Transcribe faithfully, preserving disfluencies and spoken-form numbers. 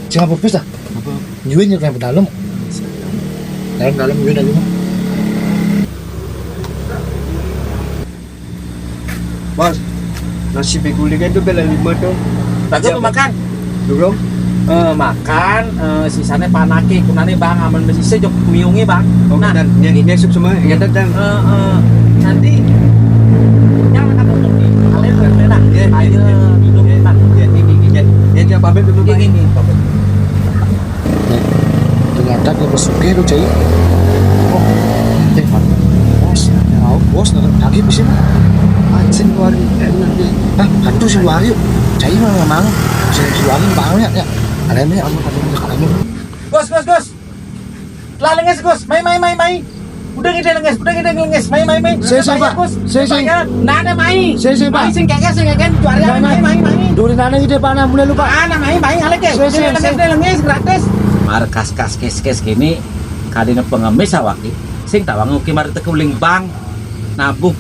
Sing apa bis dah? Nyuwun nyuwun ke dalam. Dalam dalam nyuwun dalam. Bos, nasi biguling itu bela lima tuh. Bagus tuh makan. Durung. Eh, makan, eh, sisanya panake, kunane bang, aman mesise jok miungi bang. Oh, nah, dan yang ini sup semua, ya dan. Eh, eh, nanti jangan kamu ngerti. Kalian ngerti lah. Iya, iya, ayo iya. Duduk. Iya, nah. Iya, ini, ini, iya. Ya, dia pamit dulu, Pak. Ini, ini, pamit. Ternyata dia bersuke tuh, Cai. Oh, eh, bos, ya, bos, lagi di sini. Anjing, lari. Hah, hantu si lari. Cai mah memang si lari banget ya. Ada nih, anu, anu, anu. Bos, bos, bos. Lah lenges, Gus. Mai, mai, mai, mai. Udah ngide lenges, udah ngide lenges. Mai, mai, mai. Saya, saya, Pak. Gus. Saya, saya. Nana mai. Saya, saya, Pak. Mai sing keke sing keke juara mai, mai, mai, mai. Duri nana ngide Pak, nah, mulai lupa. Ana mai, mai, alek ya. Saya, saya, lenges, saya. Lenges gratis. Markas kas kes kes gini, kadine pengemis awake. Sing tawang uki mari teke uling bang. Nabung.